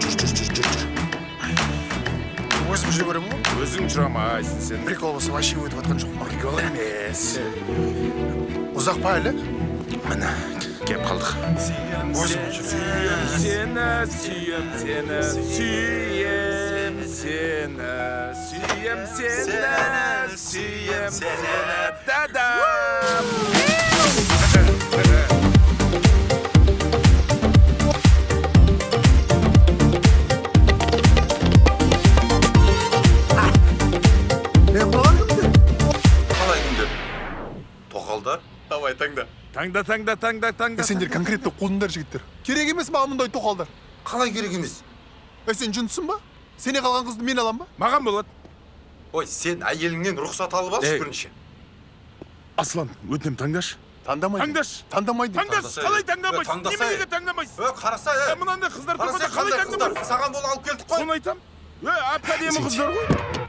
Жүр, жүр, жүр, жүр, жүр. Өзім жүре беремін ғой. Өзің жүре алмайсың сен. Прикол болса, вообще өтіп жатқан жоқпын. Прикол емес. Ұзақ па әлі? Міне, келіп қалдық. Өзім Сүйем сені, сүйем сені, сүйем сені, сүйем сені, сүйем сені, да-дам! Е, мыналар кімдер? Қалай кімдер? Тоқалдар. Давай, таңда. Таңда, таңда, таңда, таңда. Е, сендер конкретно қудыңдар, жігіттер. Керек емес маған мұндай тоқалдар. Қалай керек емес? Е, сен жындысың ба? Сене қалған қызды мен алам ба? Маған болады. Ой, сен әйеліңнен рұқсат алып алшы Ей. бірінші. Аслан, өтінемін, таңдашы. Таңдамайды. Таңдашы. Таңдамайды. Таңдашы, Таңдаса, қалай е. таңдамайсың? Е, таңдаса, Неменеге е. таңдамайсың? Е, қараса, Е, е. мынандай қыздар Қараса, тұрғанда қалай қандай қыздар? таңдамайсың? Саған бола алып келдік қой. Соны айтам. Е, әп әдемі қыздар ғой.